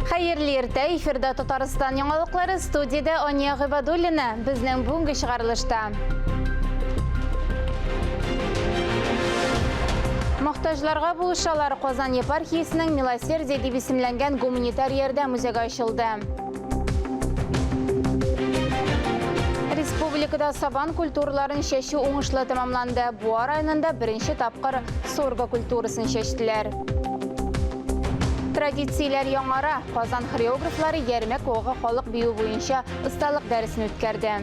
Хәерле иртә, эфирда Татарстан яңалыклары, студиядә Ания Гыйбадуллина. Безнең бүгенге чыгарылышта. Мохтаҗларга булышалар. Казан епархиясенең Милосердие дип исемләнгән гуманитар ярдәм үзәге ачылды. Республикада сабан культураларын чәчү уңышлы тәмамланды. Буа районында беренче тапкыр сорго культурасын чәчтеләр. Традицияләр яңара. Казан хореографлары Ярмәк вагы халык бию буенча осталык дәресен үткәрде.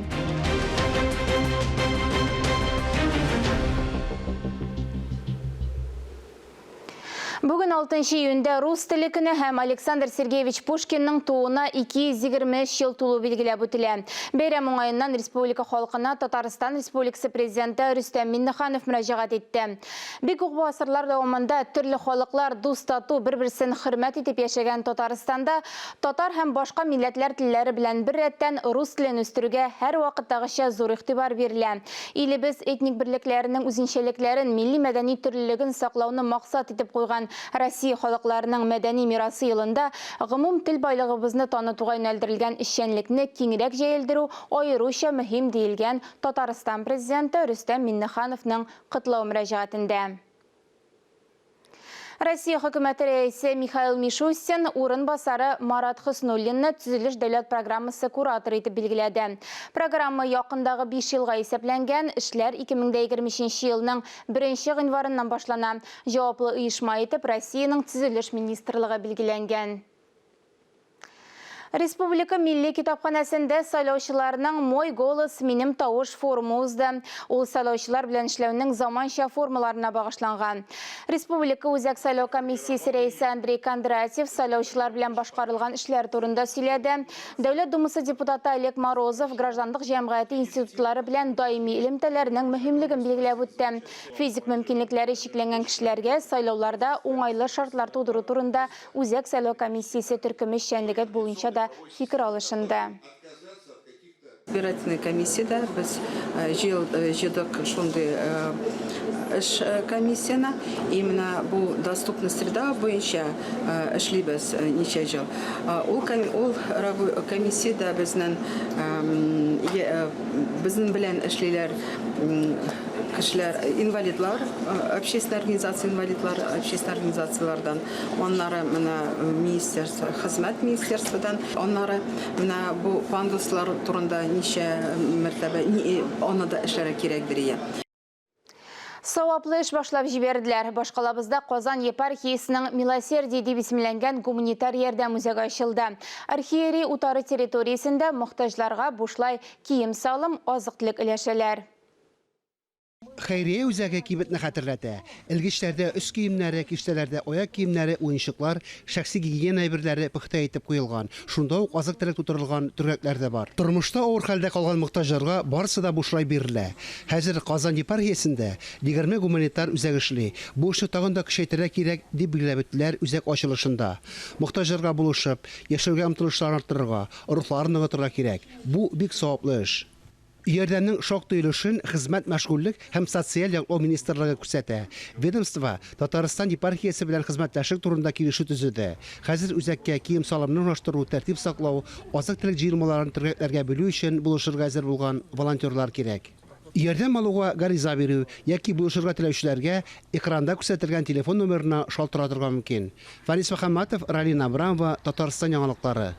Бүген 6 июньдә рус теле көне һәм Александр Сергеевич Пушкинның тууына 223 ел тулу билгеләп үтелә. Бәйрәм уңаеннан республика халкына Татарстан Республикасы Президенты Рөстәм Миңнеханов мөрәҗәгать итте. Бик күп гасырлар дәвамында төрле халыклар дус-тату, бер-берсен хөрмәт итеп яшәгән Татарстанда татар һәм башка милләтләр телләре белән беррәттән рус телен үстерүгә һәрвакыттагыча зур игътибар бирелә. Илебез этник берлекләренең үзенчәлекләрен, милли-мәдәни төрлелеген саклауны максат итеп куйган Россия халыкларының мәдәни мирасы елында гомум тел байлыгыбызны танытуга юнәлдерелгән эшчәнлекне киңрәк җәелдерү аеруча мөһим, диелгән Татарстан Президенты Рөстәм Миңнехановның котлау мөрәҗәгатендә. Россия хөкүмәте рәисе Михаил Мишустин урынбасары Марат Хөснуллинны төзелеш дәүләт программасы кураторы итеп билгеләде. Программа якындагы 5 елга исәпләнгән, эшләр 2023 елның 1 гыйнварыннан башлана. Җаваплы оешма итеп Россиянең Төзелеш министрлыгы билгеләнгән. Республика Милли китапханәсендә сайлаучыларның Мой голос, минем тавыш форумы узды. Ул сайлаучылар белән эшләүнең заманча формаларына багышланган. Республика Үзәк сайлау комиссиясе рәисе Андрей Кондратьев сайлаучылар белән башкарылган эшләр турында сөйләде. Дәүләт Думасы депутаты Олег Морозов гражданлык җәмгыяте институтлары белән даими элемтәләрнең мөһимлеген билгеләп үтте. Физик мөмкинлекләре чикләнгән кешеләргә сайлауларда уңайлы шартлар тудыру турында Үзәк сайлау комиссиясе төркеме эшчәнлеге буенча да фикер алышынды. Избирательный комиссиядә без җыйдык шундый эш комиссияне. Именно бу доступность среда буенча эшлибез ничә ел. Ул ул комиссиядә безнең безнең белән эшлиләр кешеләр, инвалидлар, общественная организация инвалидлар, общественная организацияләрдән. Аннары менә министерство, хезмәт министерстводан, аннары менә бу пандуслар турында ничә мәртәбә аны да эшләргә кирәкдер ия. Саваплы эш башлап җибәрделәр. Башкалабызда Казан епархиясенең Милосердие дип исемләнгән гуманитар ярдәм үзәге ачылды. Архиерей утары территориясендә мохтаҗларга бушлай кием-салым, азык-төлек өләшәләр. Хәйрия үзәге кибетне хәтерләтә. Элгечләрдә өс киемнәре, киштәләрдә аяк киемнәре, уенчыклар, шәхси гигиена әйберләре пөхтә итеп куелган. Шунда ук азык-төлек тутырылган төргәкләр дә бар. Тормышта авыр хәлдә калган мохтаҗларга барысы да бушлай бирелә. Хәзер Казан епархиясендә 20 гуманитар үзәк эшли. Бу эшне тагын да көчәйтергә кирәк, дип билгеләп үттеләр үзәк ачылышында. Мохтаҗларга булышып, яшәүгә омтылышларын арттырырга, рухларын ныгытырга кирәк. Бу, бик саваплы эш. Ярдәмнең шактый өлешен Хезмәт, мәшгульлек һәм социаль яклау министрлыгы күрсәтә. Ведомство Татарстан епархиясе белән хезмәттәшлек турында килешү төзеде. Хәзер үзәккә кием-салымны урнаштыру, тәртип саклау, азык-төлек җыелмаларын төргәкләргә бүлү өчен булышырга әзер булган волонтерлар кирәк. Ярдәм алуга гариза бирү яки булышырга теләүчеләргә экранда күрсәтелгән телефон номерына шалтыратырга мөмкин. Фарис Мөхәммәтов, Ралина Абрамова, Татарстан яңалыклары.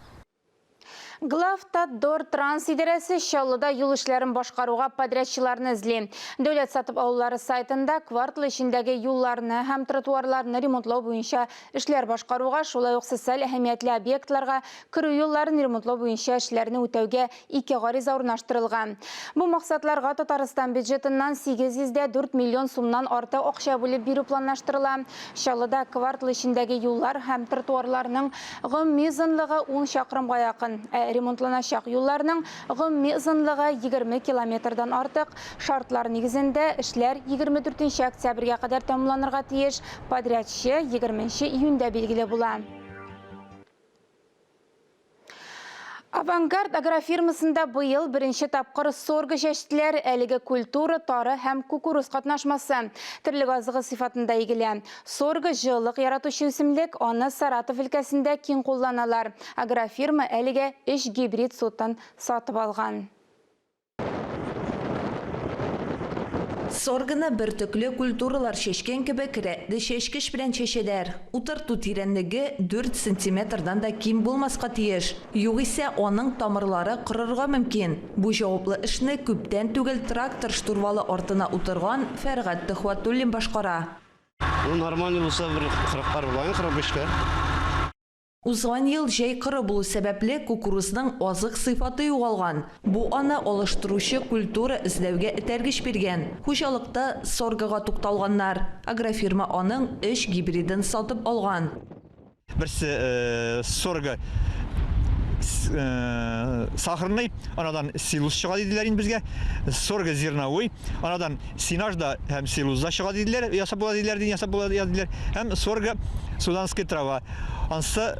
Главтатдортранс идарәсе Чаллыда юл эшләрен башкаруга подрядчыларны эзли. Дәүләт сатып алулары сайтында квартал эчендәге юлларны һәм тротуарларны ремонтлау буенча эшләр башкаруга, шулай ук социаль әһәмиятле объектларга керү юлларын ремонтлау буенча эшләрне үтәүгә ике гариза урнаштырылган. Бу максатларга Татарстан бюджетыннан 804 миллион сумнан артык акча бүлеп бирү планлаштырыла. Чаллыда квартал эчендәге юллар һәм тротуарларның гомуми озынлыгы 10 чакрымга якын, ә ремонтланачак юлларның гомуми озынлыгы 20 километрдан артык. Шартлар нигезендә эшләр 24 октябрьгә кадәр тәмамланырга тиеш, подрядчы 20 июньдә билгеле була. Авангард агрофирмасында быел беренче тапкыр сорго чәчтеләр. Әлеге культура тары һәм кукуруз катнашмасы. Терлек азыгы сыйфатында игелә. Сорго җылылык яратучы үсемлек, аны Саратов өлкәсендә киң кулланалар. Агрофирма әлегә өч гибрид сортын сатып алган. Соргоны бөртекле культуралар чәчкән кебек рәтле чәчкеч белән чәчәләр. Утырту тирәнлеге 4 сантиметрдан да ким булмаска тиеш. Югыйсә аның тамырлары корырга мөмкин. Бу җаваплы эшне күптән түгел трактор штурвалы артына утырган Фәргать Төхвәтуллин башкара. Ну, нормальный булса, бер 40-лар була, 45-ләр. Узган ел җәй коры булу сәбәпле, кукурузның азык сыйфаты югалган. Бу аны алыштыручы культура эзләүгә этәргеч биргән. Хуҗалыкта соргога тукталганнар. Агрофирма аның өч гибридын сатып алган. Берсе сорго сахарный, анадан силус чыга диделәр инде безгә. Сорго зерновой, анадан сенаж да һәм силус да чыга диделәр, ясап була диделәр, ясап була диделәр. Һәм сорго суданский трава. Ансы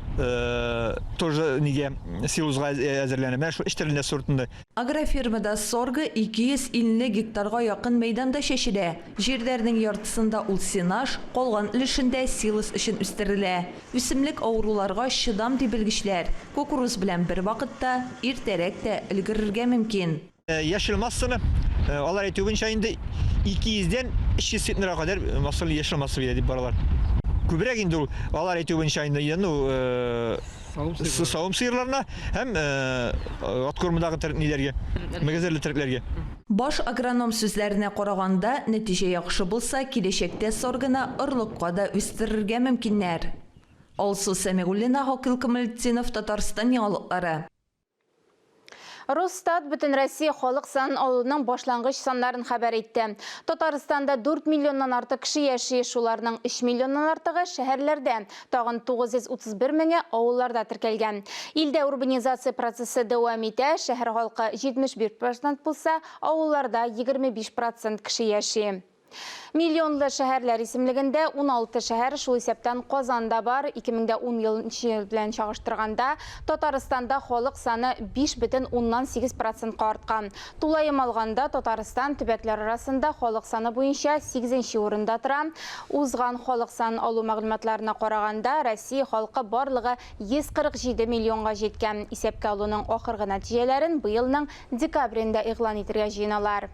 тоже нигә силусга әзерләнә. Менә шул өч төрле сортында. Агрофирмада сорго 250 гектарга якын мәйданда чәчелә. Җирләрнең яртысында ул сенаж, калган өлешендә силос өчен үстерелә. Үсемлек авыруларга чыдам ди белгечләр. Кукуруз белән бер вакытта, иртәрәк тә өлгерергә мөмкин. Яшел массаны алар әйтү буенча инде 200дән 300 центнерга кадәр массалы яшел масса бирә дип баралар. Күбрәк инде ул алар әйтү буенча инде, ну, савым сыерларына һәм откормындагы ниләргә, мөгезле терлекләргә. Баш агроном сүзләренә караганда, нәтиҗә яхшы булса, киләчәктә соргоны орлыкка да үстерергә мөмкиннәр. Алсу Сәмигуллина, Хакил Камалетдинов, Татарстан яңалыклары. Росстат Бөтенроссия халык санын алуның башлангыч саннарын хәбәр итте. Татарстанда 4 миллионнан артык кеше яши, шуларның 3 миллионнан артыгы шәһәрләрдә, тагын 931 меңе авылларда теркәлгән. Илдә урбанизация процессы дәвам итә, шәһәр халкы 71% булса, авылларда 25% кеше яши. Миллионлы шәһәрләр исемлегендә 16 шәһәр, шул исәптән Казан да бар. 2010 ел белән чагыштырганда Татарстанда халык саны 5,8%-ка арткан. Тулаем алганда Татарстан төбәкләр арасында халык саны буенча 8нче урында тора. Узган халык санын алу мәгълүматларына караганда Россия халкы барлыгы 147 миллионга җиткән. Исәпкә алуның ахыргы нәтиҗәләрен быелның декабрендә игълан итәргә җыеналар.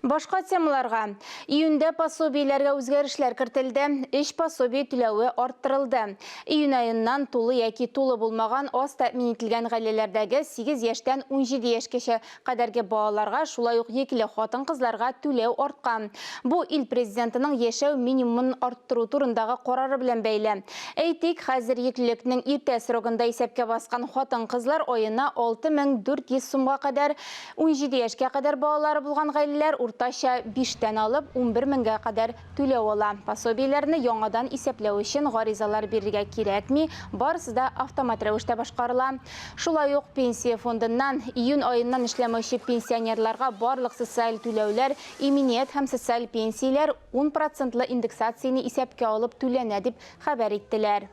Башка темаларга. Июньдә пособиеләргә үзгәрешләр кертелде. Өч пособие түләве арттырылды. Июнь аеннан тулы яки тулы булмаган аз тәэмин ителгән гаиләләрдәге 8 яшьтән 17 яшькәчә кадәрге балаларга, шулай ук йөкле хатын-кызларга түләү арткан. Бу ил президентының яшәү минимумын арттыру турындагы карары белән бәйле. Әйтик, хәзер йөклелекнең иртә срогында исәпкә баскан хатын-кызлар аена 6400 сумга кадәр, 17 яшькә кадәр балалары булган гаиләләр уртача 5-тән алып 11 меңгә кадәр түләү ала. Пособиеләрне яңадан исәпләү өчен гаризалар бирергә кирәкми, барысы да автомат рәвештә башкарыла. Шулай ук пенсия фондыннан июнь аеннан эшләмәүче пенсионерларга барлык социаль түләүләр, иминият һәм социаль пенсияләр 10% индексацияне исәпкә алып түләнә дип хәбәр иттеләр.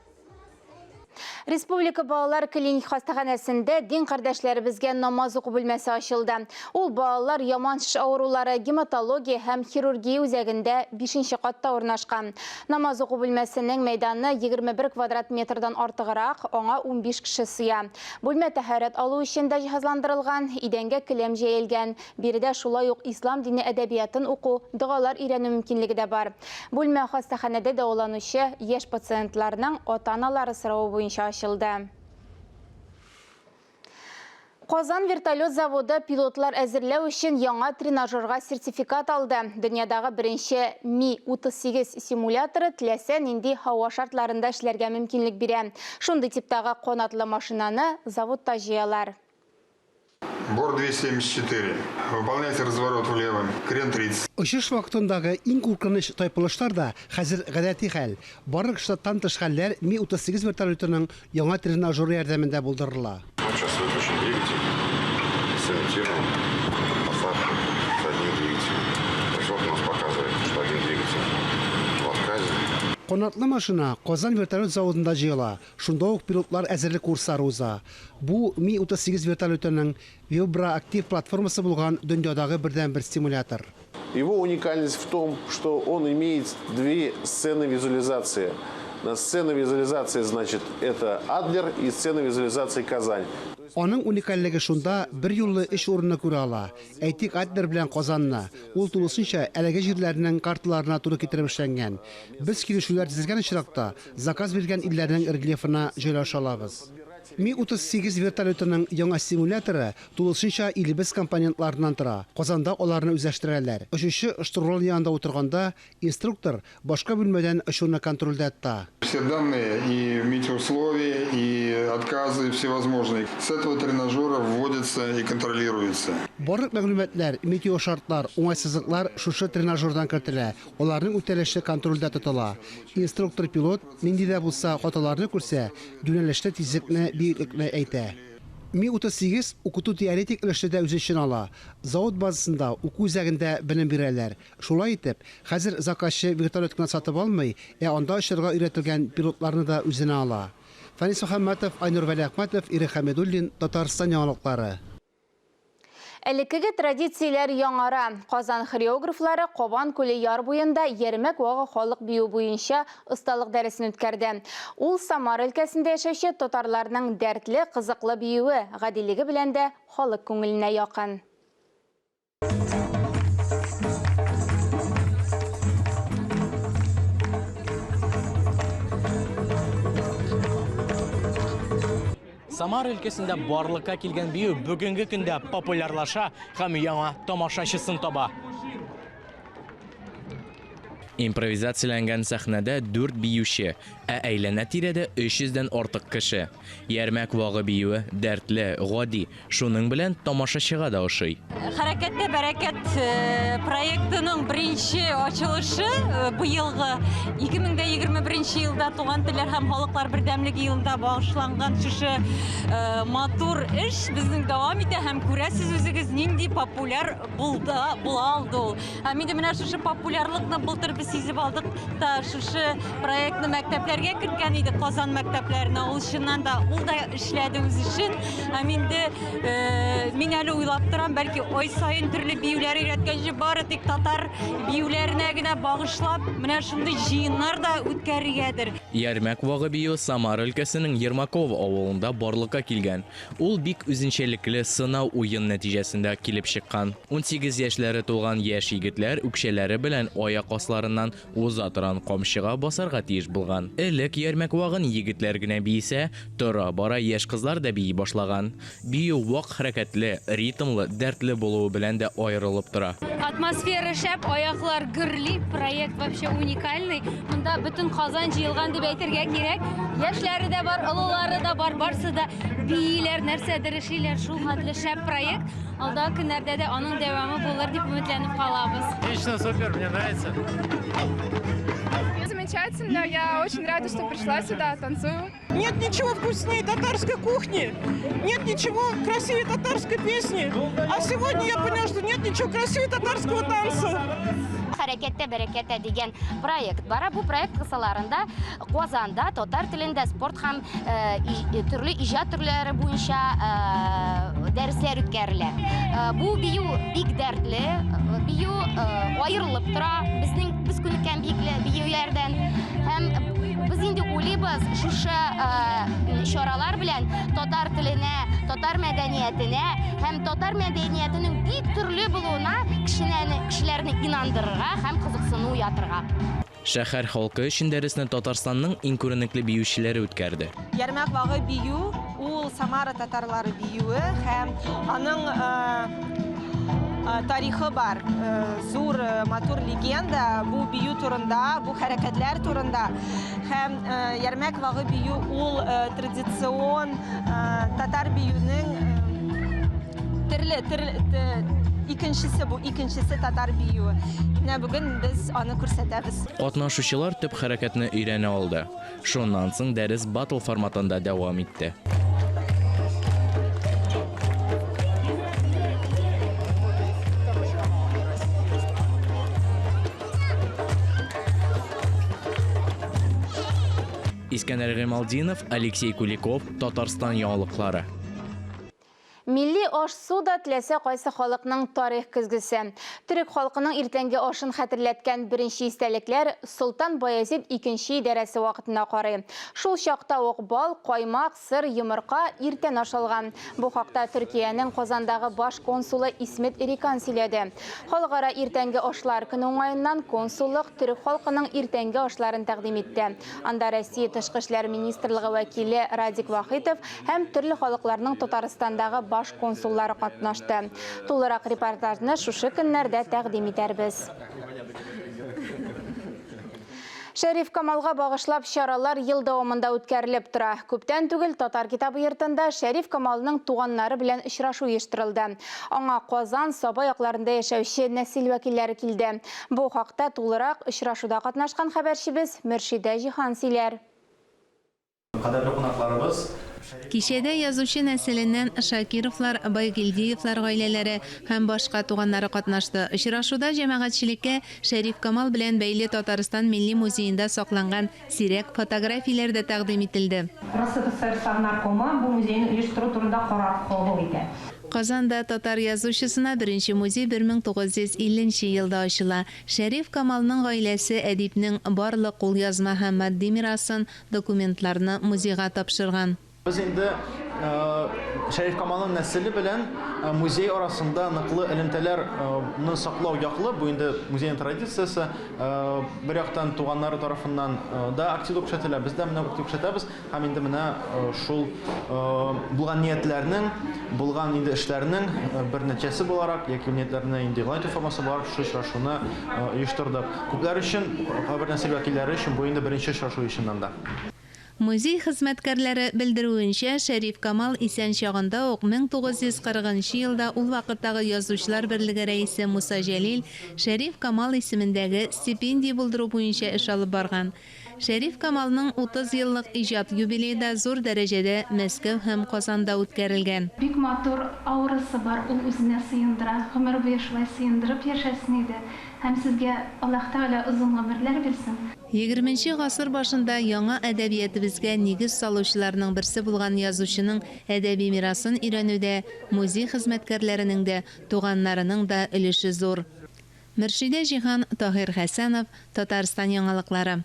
Республика балалар клиник хастаханәсендә дин кардәшләребезгә намаз уку бүлмәсе ачылды. Ул балалар яман шеш авырулары, гематология һәм хирургия үзәгендә 5нче катта урнашкан. Намаз уку бүлмәсенең мәйданы 21 квадрат метрдан артыграк, аңа 15 кеше сыя. Бүлмә тәһарәт алу өчен дә җиһазландырылган, идәнгә келәм җәелгән. Биредә шулай ук ислам дине әдәбиятын уку, догалар өйрәнү мөмкинлеге дә бар. Бүлмә хастаханәдә дәваланучы яшь пациентларның ата-аналары соравы буенча ачылды. Казан вертолет заводы пилотлар әзерләү өчен яңа тренажерга сертификат алды. Дөньядагы беренче Ми-38 симуляторы теләсә нинди һава шартларында эшләргә мөмкинлек бирә. Шундый типтагы канатлы машинаны заводта җыялар. Бор 274. Выполняйте разворот влево. Крен 30. Очыш вакытындагы иң куркыныч тайпылышлар да хәзер гадәти хәл. Барлык штаттан тыш хәлләр Ми-38 вертолетының яңа тренажеры ярдәмендә булдырыла. Сейчас выключен двигатель, сымитирован посадку с одним двигателем. То есть вот у нас показывает, что один двигатель в отказе. Канатлы машина Казан вертолет заводында җыела. Шунда ук пилотлар әзерлек курслары уза. Бу Ми-38 вертолетының виброактив платформасы булган дөньядагы бердәнбер симулятор. Его уникальность в том, что он имеет две сцены визуализации. На сцена визуализации, значит, это Адлер и сцена визуализации Казань. Аның уникальлеге шунда, берьюлы өч урынны күрә ала. Әйтик, Адлер белән Казанны. Ул тулысынча әлеге җирләрнең карталарына туры китереп эшләнгән. Без килешүләр төзелгән очракта, заказ биргән илләрнең рельефына җайлаша алабыз. Ми-38 вертолетының яңа симуляторы тулысынча илебез компонентларыннан тора. Казанда аларны үзләштерәләр. Очучы штурвал янында утырганда, инструктор башка бүлмәдән очуны контрольдә тота. Все данные и метеоусловия, и отказы всевозможные с этого тренажера вводятся и контролируются. Барлык мәгълүматлар, метеошартлар, уңайсызлыклар шушы тренажердан кертелә. Аларның үтәлеше контрольдә тотыла. Инструктор-пилот нинди дә булса хаталарны күрсә, юнәлешне, тизлекне, биеклекне әйтә. Ми-38 укыту теоретик өлешне дә үз эченә ала. Завод базасында, уку үзәгендә белем бирәләр. Шулай итеп, хәзер заказчы вертолет кына сатып алмый, ә анда очырга өйрәтелгән пилотларны да үзенә ала. Фәнис Мөхәммәтов, Айнур Вәлиәхмәтов, Ирек Хәмидуллин, Татарстан яңалыклары. Элеккеге традицияләр яңара. Казан хореографлары Кабан күле яр буенда Ярмәк вагы халык биюе буенча осталык дәресен үткәрде. Ул Самара өлкәсендә яшәүче татарларның дәртле, кызыклы биюе, гадилеге белән дә халык күңеленә якын. Самара өлкәсендә барлыкка килгән бию бүгенге көндә популярлаша һәм яңа тамашачысын таба. Импровизацияләнгән сәхнәдә 4 биюче, ә әйләнә-тирәдә 300 дән артык кеше. Ярмәк вагы биюе дәртле, гади, шуның белән тамашачыга да ошый. Хәрәкәттә бәрәкәт проектының беренче ачылышы быелгы 2021 елда туган телләр һәм халыклар бердәмлеге елында багышланган шушы матур эш безнең дәвам итә һәм күрәсез үзегез нинди популяр булды, була алды ул. Һәм инде менә шушы популярлыкны былтыр без сизеп алдык та шушы проектны мәктәпләргә керткән идек, Казан мәктәпләренә. Ул чыннан да ул да эшләде үз эшен. Һәм инде мин әле уйлап торам, бәлки ай саен төрле биюләр өйрәткәнче бары тик татар биюләренә генә багышлап менә шундый җыеннар да үткәрергәдер. Ярмәк вагы биюе Самара өлкәсенең Ермаково авылында барлыкка килгән. Ул бик үзенчәлекле сынау уен нәтиҗәсендә килеп чыккан. 18 яшьләре тулган яшь егетләр үкчәләре белән аяк асларыннан уза торган камчыга басарга тиеш булган. Элек ярмәк вагын егетләр генә биесә, тора-бара яшь кызлар да бии башлаган. Бию вак хәрәкәтле, ритмлы, дәртле булуы белән дә аерылып тора. Атмосфера шәп, аяклар гөрли, проект вообще уникальный. Монда бөтен Казан җыелган дип әйтергә кирәк. Яшьләре дә бар, олылары да бар, барсы да бииләр, нәрсәдер эшлиләр. Шул хәтле шәп проект. Алдагы көннәрдә дә аның дәвамы булыр дип өметләнеп калабыз. Отлично, супер, мне нравится. Замечательно, я очень рада, что пришла сюда, танцую. Нет ничего вкуснее татарской кухни, нет ничего красивее татарской песни. А сегодня я поняла, что нет ничего красивее татарского танца. Хәрәкәттә бәрәкәттә дигән проект бара. Бу проект кысаларында Казанда татар телендә спорт һәм төрле иҗат төрләре буенча дәресләр үткәрелә. Бу бию бик дәртле, бию аерылып тора безнең без күнеккән биюләрдән. Һәм без инде уйлыйбыз, шушы чаралар белән татар теленә, татар мәдәниятенә һәм татар мәдәниятенең бик төрле булуына кешеләрне инандырырга һәм кызыксыну уятырга. Шәһәр халкы өчен дәресне Татарстанның иң күренекле биючеләре үткәрде. Ярмәк вагы бию ул Самара татарлары биюе һәм аның тарихы бар. Зур матур легенда бу бию турында, бу хәрәкәтләр турында. Һәм Ярмәк вагы бию ул традицион татар биюнең төрле, төрле, икенчесе бу, икенчесе татар биюе. Менә бүген без аны күрсәтәбез. Катнашучылар төп хәрәкәтне өйрәнә алды. Шуннан соң дәрес батл форматында дәвам итте. Искәндәр Гыймалтдинов, Алексей Куликов, Татарстан яңалыклары. Милли аш-су да теләсә кайсы халыкның тарих көзгесе. Төрек халкының иртәнге ашын хәтерләткән беренче истәлекләр Солтан Баязид икенче идарәсе вакытына карый. Шул чакта ук бал, каймак, сыр, йомырка иртән ашалган. Бу хакта Төркиянең Казандагы баш консулы Исмет Эрикан сөйләде. Халыкара иртәнге ашлар көне уңаеннан консуллык төрек халкының иртәнге ашларын тәкъдим итте. Анда Россия Тышкы эшләр министрлыгы вәкиле Радик Вахитов һәм төрле халыкларның Татарстандагы баш консуллары катнашты. Тулырак репортажны шушы көннәрдә тәкъдим итәрбез. Шәриф Камалга багышлап чаралар ел дәвамында үткәрелеп тора. Күптән түгел Татар китабы йортында Шәриф Камалның туганнары белән очрашу оештырылды. Аңа Казан, Саба якларында яшәүче нәсел вәкилләре килде. Бу хакта тулырак очрашуда катнашкан хәбәрчебез Мөршидә Җиһан сөйләр. Кадерле кунакларыбыз! Кичәдә язучы нәселеннән Шакировлар, Байгилдиевлар гаиләләре һәм башка туганнары катнашты. Очрашуда җәмәгатьчелеккә Шәриф Камал белән бәйле Татарстан Милли музеенда сакланган сирәк фотографияләр дә тәкъдим ителде. РСФСР Совнаркомы бу музейны оештыру турында карар кабул итә. Казанда татар язучысына беренче музей 1950 нче елда ачыла. Шәриф Камалның гаиләсе әдипнең барлык кулъязма һәм матди мирасын, документларны музейга тапшырган. Без инде Шәриф Камалның нәселе белән музей арасында ныклы элемтәләрне саклау яклы, бу инде музейның традициясе. Бер яктан туганнары тарафыннан да актив күрсәтелә, без дә менә актив күрсәтәбез. Һәм инде менә шул булган ниятләрнең, булган инде эшләрнең бер нәтиҗәсе буларак, яки ниятләрне инде игълан итү формасы буларак шушы очрашуны оештырдык. Күпләр өчен, кайбер нәсел вәкилләре өчен бу инде беренче очрашу чыннан да. Музей хезмәткәрләре белдерүенчә, Шәриф Камал исән чагында ук, 1940 нчы елда ул вакыттагы Язучылар берлеге рәисе Муса Җәлил Шәриф Камал исемендәге стипендия булдыру буенча эш алып барган. Шәриф Камалның 30 еллык иҗат юбилее да зур дәрәҗәдә Мәскәү һәм Казанда үткәрелгән. Бик матур аурасы бар, ул үзенә сыендыра, гомер буе шулай сыендырып яшәсен иде һәм сезгә Аллаһ Тәгалә озын гомерләр бирсен. Егерменче гасыр башында яңа әдәбиятебезгә нигез салучыларның берсе булган язучының әдәби мирасын өйрәнүдә музей хезмәткәрләренең дә, туганнарының да өлеше зур. Мөршидә Җиһан, Таһир Хәсәнов, Татарстан яңалыклары.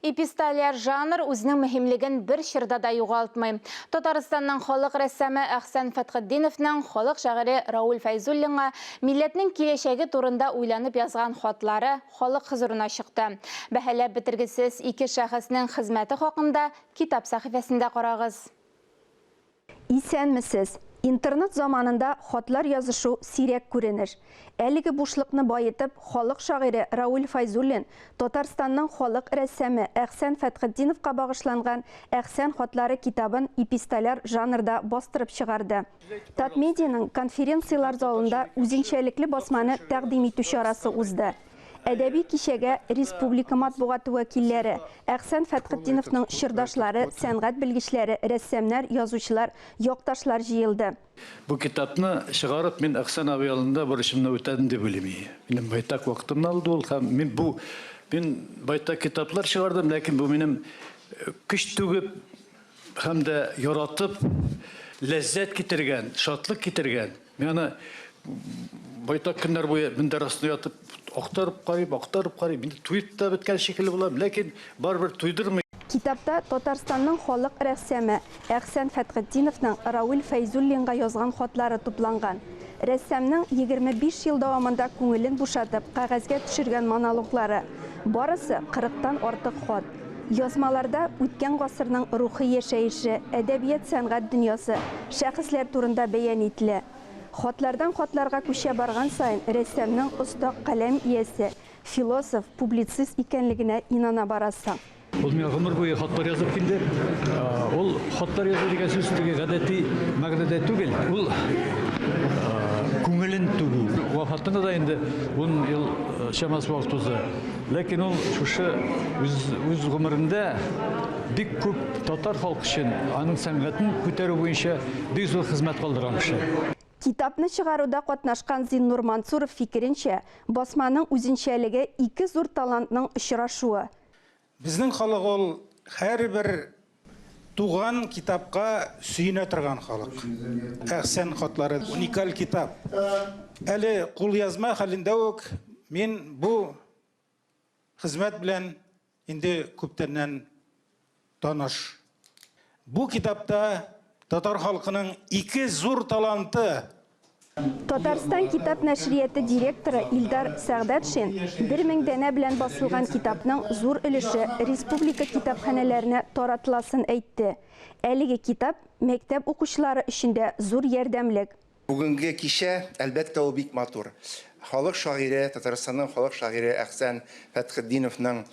Эпистоляр жанр үзенең мөһимлеген бер чорда да югалтмый. Татарстанның халык рәссамы Әхсән Фәтхетдиновның халык шагыйре Рауль Фәйзуллинга милләтнең киләчәге турында уйланып язган хатлары халык хозурына чыкты. Бәһаләп бетергесез ике шәхеснең хезмәте хакында китап сәхифәсендә карагыз. Исәнмесез! Интернет заманында хатлар язышу сирәк күренеш. Әлеге бушлыкны баетып, халык шагыйре Рауль Фәйзуллин Татарстанның халык рәссамы Әхсән Фәтхетдиновка багышланган Әхсән хатлары китабын эпистоляр жанрда бастырып чыгарды. Татмедианың конференцияләр залында үзенчәлекле басманы тәкъдим итү чарасы узды. Әдәби кичәгә республика матбугаты вәкилләре, Әхсән Фәтхетдиновның чордашлары, сәнгать белгечләре, рәссамнар, язучылар, якташлар җыелды. Бу китапны чыгарып, мин Әхсән абый алдында бурычымны үтәдем дип уйлыйм. Минем байтак вакытымны алды ул һәм мин бу мин байтак китаплар чыгардым, ләкин бу минем көч түгеп һәм дә яратып, ләззәт китергән, шатлык китергән. Мин аны байтак көннәр буе мендәр астына ятып актарып карыйм, актарып карыйм. Инде туеп та беткән шикелле булам, ләкин барыбер туйдырмый. Китапта Татарстанның халык рәссамы Әхсән Фәтхетдиновның Равил Фәйзуллинга язган хатлары тупланган. Рәссамның 25 ел дәвамында күңелен бушатып, кәгазьгә төшергән монологлары. Барысы кырыктан артык хат. Язмаларда үткән гасырның рухи яшәеше, әдәбият-сәнгать дөньясы, шәхесләр турында бәян ителә. Хатлардан хатларга күчә барган саен рәссамның оста каләм иясе, философ, публицист икәнлегенә инана барасың. Ул миңа гомер буе хатлар язып килде. Ул хатлар язу дигән сүз теге гадәти мәгънәдә түгел, ул күңелен түгү. Вафатына да инде ун ел чамасы вакыт узды. Ләкин ул шушы үз, үз гомерендә бик күп татар халкы өчен аның сәнгатен күтәрү буенча бик зур хезмәт калдырган кеше. Китапны чыгаруда катнашкан Зиннур Мансуров фикеренчә, басманың үзенчәлеге ике зур талантның очрашуы. Безнең халык ул һәрбер туган китапка сөенә торган халык. Әхсән хатлары уникаль китап. Әле кулъязма хәлендә үк мин бу хезмәт белән инде күптәннән таныш. Бу китапта татар халкының ике зур таланты Татарстан китап нәшрияты директоры Илдар Сәгъдәтшин 1000 данә белән басылган китапның зур өлеше республика китапханәләренә таратыласын әйтте. Әлеге китап мәктәп укучылары өчен дә зур ярдәмлек. Бүгенге кичә, әлбәттә, ул бик матур. Халык шагыйре, Татарстанның халык шагыйре Әхсән Фәтхетдиновның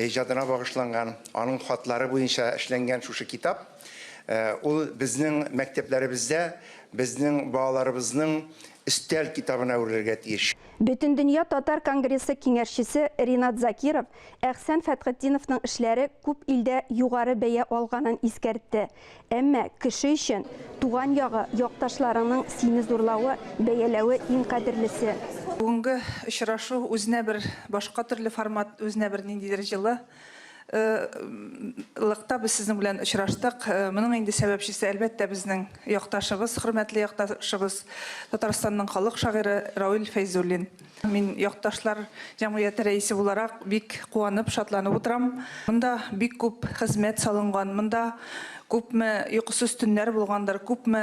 иҗатына багышланган, аның хатлары буенча эшләнгән шушы китап, ул безнең мәктәпләребездә, безнең балаларыбызның өстәл китабына әверелергә тиеш. Бөтендөнья татар конгрессы киңәшчесе Ринат Закиров Әхсән Фәтхетдиновның эшләре күп илдә югары бәя алганын искәртте. Әмма кеше өчен туган ягы, якташларыңның сине зурлавы, бәяләве иң кадерлесе. Бүгенге очрашу үзенә бер башка төрле формат, үзенә бер ниндидер җылы лыкта без сезнең белән очраштык. Моның инде сәбәпчесе, әлбәттә, безнең якташыбыз, хөрмәтле якташыбыз, Татарстанның халык шагыйре Равил Фәйзуллин. Мин якташлар җәмгыяте рәисе буларак бик куанып, шатланып утырам. Монда бик күп хезмәт салынган, монда күпме йокысыз төннәр булгандыр, күпме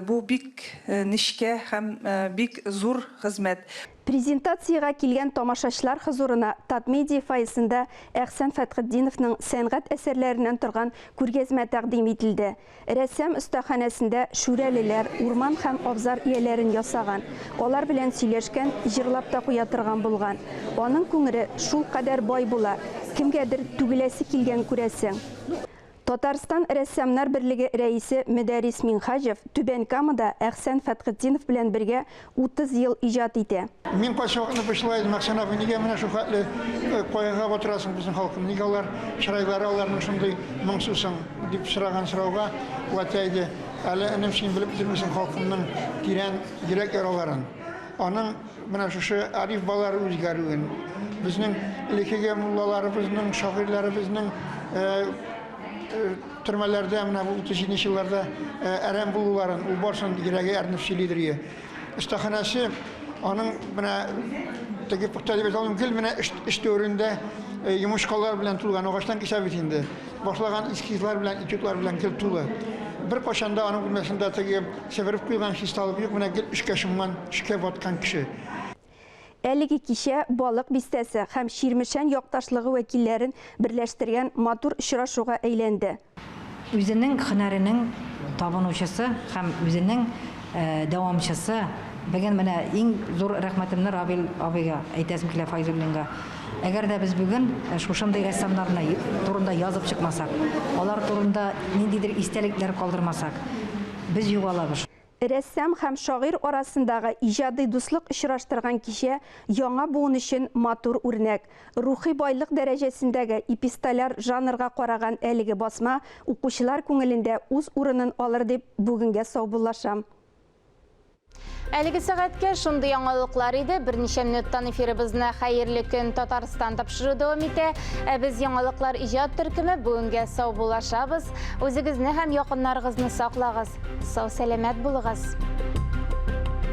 бу бик нечкә һәм бик зур хезмәт. Презентациягә килгән тамашачылар хозурына Татмедиа фойесында Әхсән Фәтхетдиновның сәнгать әсәрләреннән торган күргәзмә тәкъдим ителде. Рәссам остаханәсендә шүрәлеләр, урман һәм абзар ияләрен ясаган, алар белән сөйләшкән, җырлап та куя торган булган. Аның күңеле шулкадәр бай була, кемгәдер түгеләсе килгән, күрәсең. Татарстан Рәссамнар берлеге рәисе Мөдәррис Миңһаҗев Түбән Камада Әхсән Фәтхетдинов белән бергә 30 ел иҗат итә. Мин кайсы вакытны борчыла идем, Әхсән абый, нигә менә шул хәтле кайгыга батырасың безнең халкны, нигә алар чырайлары аларның шундый моңсу соң? Дип сораган сорауга ул әйтә иде, Әле, энем, син белеп бетермисең халкымның тирән йөрәк яраларын, аның менә шушы әлифбалары үзгәрүен, безнең элеккеге муллаларыбызның, шагыйрьләребезнең төрмәләрдә менә бу 37 нче елларда әрәм булуларын, ул барысын йөрәге әрнеп сөйлидер иде. Остаханәсе аның менә теге пөхтә дип әйтә алмыйм, гел менә эш, эш дәверендә э, йомычкалар белән тулган, агачтан кисә бит инде. Башлаган эскизлар белән, этюдлар белән гел тулы. Бер кайчан да аның бүлмәсендә теге себереп куйган чисталык юк, менә гел эшкә чумган, эшкә баткан кеше. Әлеге кичә Балык Бистәсе һәм Чирмешән якташлыгы вәкилләрен берләштергән матур очрашуга әйләнде. Үзенең һөнәренең табынучысы һәм үзенең дәвамчысы. Бүген менә иң зур рәхмәтемне Равил абыйга әйтәсем килә, Файзуллинга. Әгәр дә без бүген шушындый рәссамнарны турында язып чыкмасак, алар турында ниндидер истәлекләр калдырмасак, без югалабыз. Рәссам һәм шагыйрь арасындагы иҗади дуслык очраштырган кичә яңа буын өчен матур үрнәк. Рухи байлык дәрәҗәсендәге эпистоляр жанрга караган әлеге басма укучылар күңелендә үз урынын алыр дип бүгенгә саубуллашам. Әлеге сәгатькә шундый яңалыклар иде. Берничә минуттан эфирыбызны Хәерле көн Татарстан тапшыруы дәвам итә. Ә без яңалыклар иҗат төркеме бүгенгә саубуллашабыз. Үзегезне һәм якыннарыгызны саклагыз. Сау-сәламәт булыгыз!